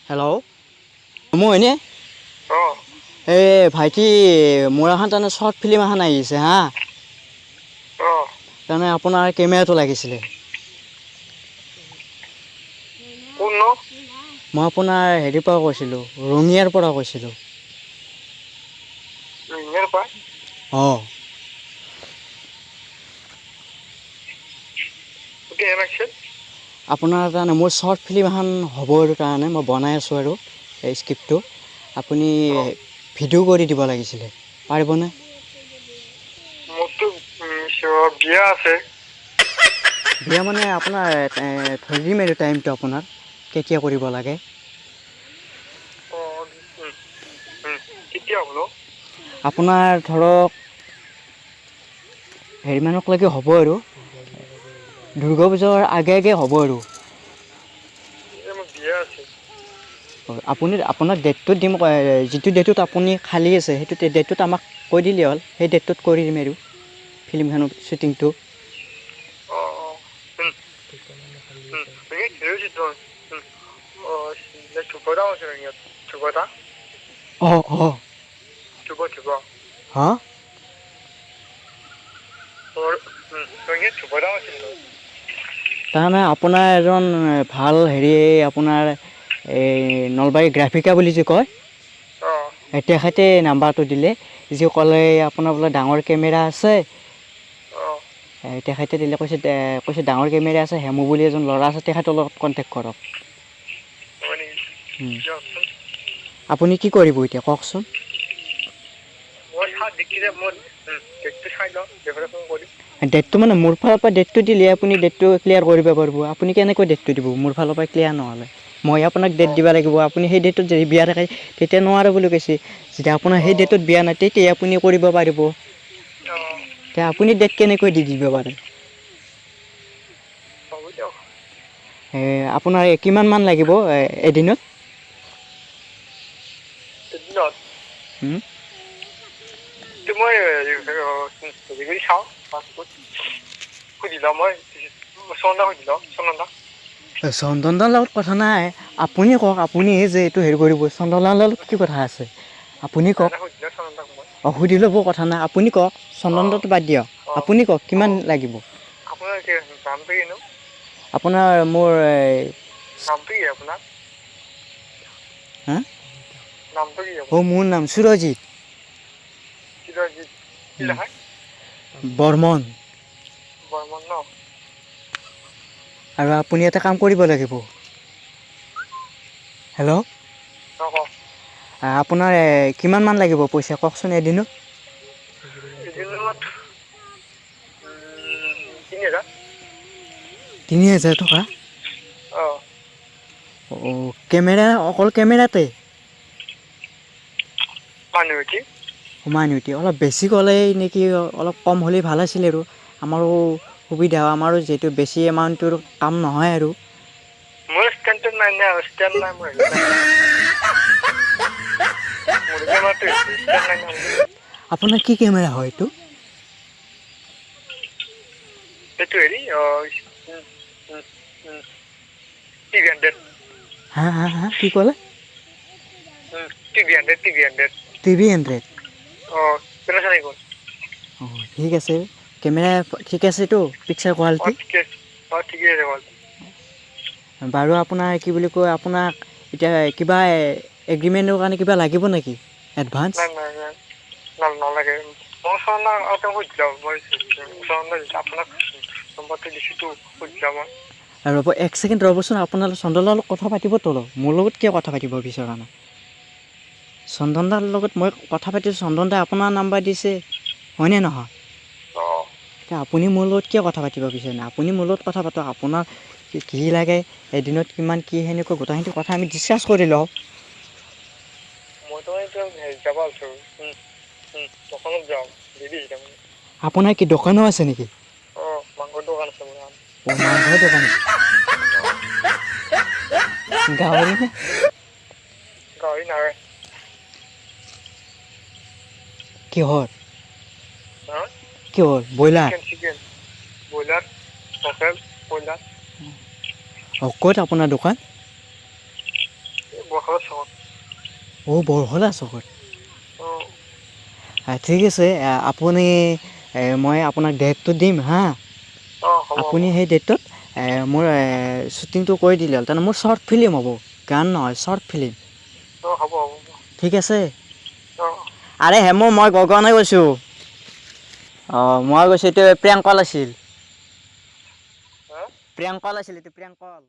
Hello', মই হয়নে? অঁ। এই ভাইটি, মোৰ এখন তাৰমানে শ্বৰ্ট ফিল্ম এখন আহিছে হা। অঁ। তাৰমানে আপোনাৰ কেমেৰাটো লাগিছিলে। কোন ন? মই আপোনাৰ হেৰিৰ পৰা কৈছিলোঁ, ৰঙিয়াৰ পৰা কৈছিলোঁ। ৰঙিয়াৰ পৰা? অঁ। কেতিয়া লাগিছিল? আপোনাৰ তাৰমানে মোৰ শ্বৰ্ট ফিল্ম এখন হ'ব আৰু তাৰমানে মই বনাই আছোঁ আৰু এই স্ক্ৰিপ্টটো আপুনি অঁ। ভিডিঅ' কৰি দিব লাগিছিলে, পাৰিবনে? মোৰতো বিয়া আছে। বিয়া মানে আপোনাৰ ধৰি দিম আৰু টাইমটো আপোনাৰ কেতিয়া কৰিব লাগে। অঁ, কেতিয়া হ'ব নো? আপোনাৰ ধৰক হেৰি মানকলৈকে হ'ব আৰু দুৰ্গা পূজাৰ আগে আগে হ'ব আৰু। এই মোৰ বিয়া আছে। আপুনি আপোনাক ডেটটো দিম, যিটো ডেটত আপুনি খালী আছে সেইটো ডেটটোত আমাক কৈ দিলেই হ'ল, সেই ডেটটোত কৰি দিম আৰু ফিল্মখনৰ শ্বুটিংটো। অঁ অঁ, ধ্ৰুৱদা আছে ৰঙিয়াত, ধ্ৰুৱদা। অঁ অঁ। ধ্ৰুৱ ধ্ৰুৱ। হা? ৰঙিয়াত ধ্ৰুৱদা আছিল নহয়? তাৰমানে আপোনাৰ এজন ভাল হেৰি আপোনাৰ এই নলবাৰী গ্ৰাফিকা বুলি যে কয়, অঁ, তেখেতে নাম্বাৰটো দিলে, যি ক'লে আপোনাৰ বোলে ডাঙৰ কেমেৰা আছে। অঁ। তেখেতে দিলে, কৈছে কৈছে ডাঙৰ কেমেৰা আছে, হেমু বুলি এজন ল'ৰা আছে, তেখেতৰ লগত কণ্টেক্ট কৰক। হয় নেকি? দিয়কচোন। আপুনি কি কৰিব এতিয়া কওকচোন? মই চাওঁ দেখিলে মই ডেটটো চাই লওঁ, এইফালে ফোন কৰিম। ডেটটো মানে মোৰ ফালৰ পৰা ডেটটো দিলে আপুনি ডেটটো ক্লিয়াৰ কৰিব পাৰিব। আপুনি কেনেকৈ ডেটটো দিব মোৰ ফালৰ পৰা ক্লিয়াৰ নহ'লে? মই আপোনাক ডেট দিব লাগিব, আপুনি সেই ডেটটোত যদি বিয়া থাকে তেতিয়া নোৱাৰে বুলি কৈছে। যেতিয়া আপোনাৰ সেই ডেটত বিয়া নাই তেতিয়া আপুনি কৰিব পাৰিব। অঁ। এতিয়া আপুনি ডেট কেনেকৈ দি দিব পাৰে? হ'ব দিয়ক। আপোনাৰ কিমানমান লাগিব এদিনত? এদিনত মই হেৰি কৰি চাওঁ, পাছপৰ্ট সুধি লওঁ, মই চন্দা সুধি লওঁ, চন্দনা। চন্দনদাৰ লগত কথা নাই, আপুনি কওক, আপুনিহে যে এইটো হেৰি কৰিব, চন্দনদাৰ লগত কি কথা আছে? আপুনি কওক। সুধি লওঁ চন্দনাক মই। অঁ, সুধি ল'ব, কথা নাই, আপুনি কওক, চন্দনদাৰটো বাদ দিয়ক, আপুনি কওক কিমান লাগিব? আপোনাৰ নামটো কিনো? আপোনাৰ মোৰ নামটো কি আপোনাৰ? হা? নামটো কি? অঁ, মোৰ নাম সুৰজিত। সুৰজিত কি লেখা? বৰ্মন। বৰ্মন ন? আৰু আপুনি এটা কাম কৰিব লাগিব। হেল্ল'? অঁ। আপোনাৰ কিমানমান লাগিব পইচা কওকচোন এদিনত? এদিনত 3000। 3000 টকা? অঁ। অঁ, কেমেৰা, অকল কেমেৰাতে? মানুহ? মানুহ অলপ বেছি ক'লে নেকি, অলপ কম হ'লেই ভাল আছিল আৰু আমাৰো সুবিধা হয়, আমাৰো যিহেতু বেছি এমাউণ্টটোৰ কাম নহয় আৰু। মোৰ ষ্টেণ্ডটো নাই না, ষ্টেণ্ড নাই মোৰ। মোৰ কেমেৰাটো ষ্টেণ্ড নাই। আপোনাৰ কি কেমেৰা হয় এইটো? এইটো হেৰি টিভি 100। হা হা হা, কি ক'লে? TV 100, TV 100। TV 100? অঁ, পেনাছনিক। অঁ, ঠিক আছে, কেমেৰা ঠিক আছেতো, পিকচাৰ কোৱালিটি? ঠিকে, অঁ, ঠিকে আছে কোৱালিটি। বাৰু আপোনাৰ কি বুলি কয়, আপোনাক এতিয়া কিবা এগ্ৰিমেণ্টৰ কাৰণে কিবা লাগিব নেকি এডভান্স? নাই নাই নাই, নালাগে। মই চন্দনা সুধি লওঁ, মই চন্দনা আপোনাক নম্বৰটো দিছোঁতো, সুধি লওঁ মই। ৰ'ব এক ছেকেণ্ড ৰ'বচোন, আপোনাৰ চন্দনদাৰ লগত কথা পাতিবতো, মোৰ লগত কিয় কথা পাতিব বিচৰা নাই? চন্দনদাৰ লগত মই কথা পাতিছোঁ, চন্দনদাই আপোনাৰ নাম্বাৰ দিছে, হয়নে নহয়? অঁ। এতিয়া আপুনি মোৰ লগত কিয় কথা পাতিব বিচাৰে নাই? আপুনি মোৰ লগত কথা পাতক, আপোনাৰ কি লাগে, এদিনত কিমান কি সেনেকুৱা গোটেইখিনি কথা আমি ডিছকাছ কৰি লওঁ। মইতো এতিয়া হেৰি যাব আছোঁ, দোকানত যাওঁ, দেৰি হৈছে তাৰমানে। আপোনাৰ কি দোকানো আছে নেকি? অঁ, মাংসৰ দোকান আছে মোৰ। অঁ, মাংসৰ দোকান আছে। গাহৰি নে? গাহৰি নহয়। কিহৰ? কিহৰ, broiler? Chicken, chicken, broiler, local broiler. অঁ, ক'ত আপোনাৰ দোকান? বৰখলা চকত। অ' বৰহলা চকত। অঁ। ঠিক আছে, আপুনি মই আপোনাক ডেটটো দিম হা। অঁ, হ'ব। আপুনি সেই ডেটটোত মোৰ শ্বুটিংটো কৰি দিলে হ'ল। তাৰমানে মোৰ শ্বৰ্ট ফিল্ম হ'ব, গান নহয়, শ্বৰ্ট ফিল্ম। অঁ, হ'ব হ'ব। ঠিক আছে। অঁ। আৰে হেমু, মই গগনে কৈছোঁ। অঁ, মই কৈছোঁ, এইটো প্ৰেংক কল আছিল। হা? প্ৰেংক কল আছিল এইটো, প্ৰেংক কল।